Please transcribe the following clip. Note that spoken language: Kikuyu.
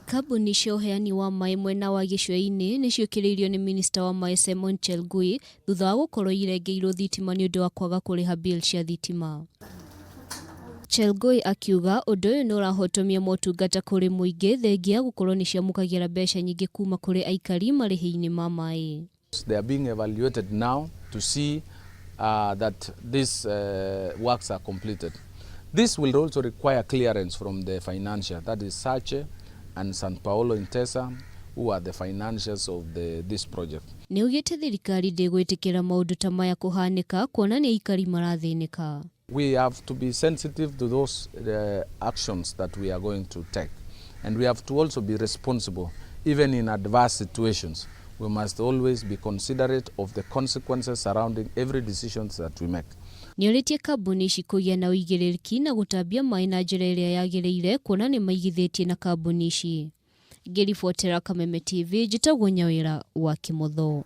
Kambuni cia ũheani wa maĩ mwena wa gĩcũa-inĩ nĩ ciũkĩrĩirio nĩ minista wa maĩ Simon Chelugui thutha wa gũkorwo irengeirwo thitima nĩ ũndũ wa kwaga kũrĩha bill cia thitima. Chelugui akiuga ũndũ ũyũ nĩ ũrahotomia motungata kũrĩ mũingĩ thengia gũkorwo nĩ ciamũkagĩra mbeca nyingĩ kuma kũrĩ aikari marĩhi-inĩ ma maĩ. They are being evaluated now to see that these works are completed. This will also require clearance from the financier, that is Sace and San Paolo Intesa, who are the financiers of this project. Nĩ augĩte thirikari ndĩgwĩtĩkĩra maũndũ ta maya kũhanĩka kuona nĩ aikari marathĩnĩka. We have to be sensitive to those actions that we are going to take. And we have to also be responsible, even in adverse situations. We must always be considerate of the consequences surrounding every decision that we make. Nĩ orĩtie kambuni ici kũgĩa na ũigĩrĩrĩki na gũtambia maĩ na njĩra ĩrĩa yagĩrĩire kuona nĩ maigithĩtie na kambuni ici. Ngĩribotera Kameme TV, njĩtagwo Nyawĩra wa Kĩmotho.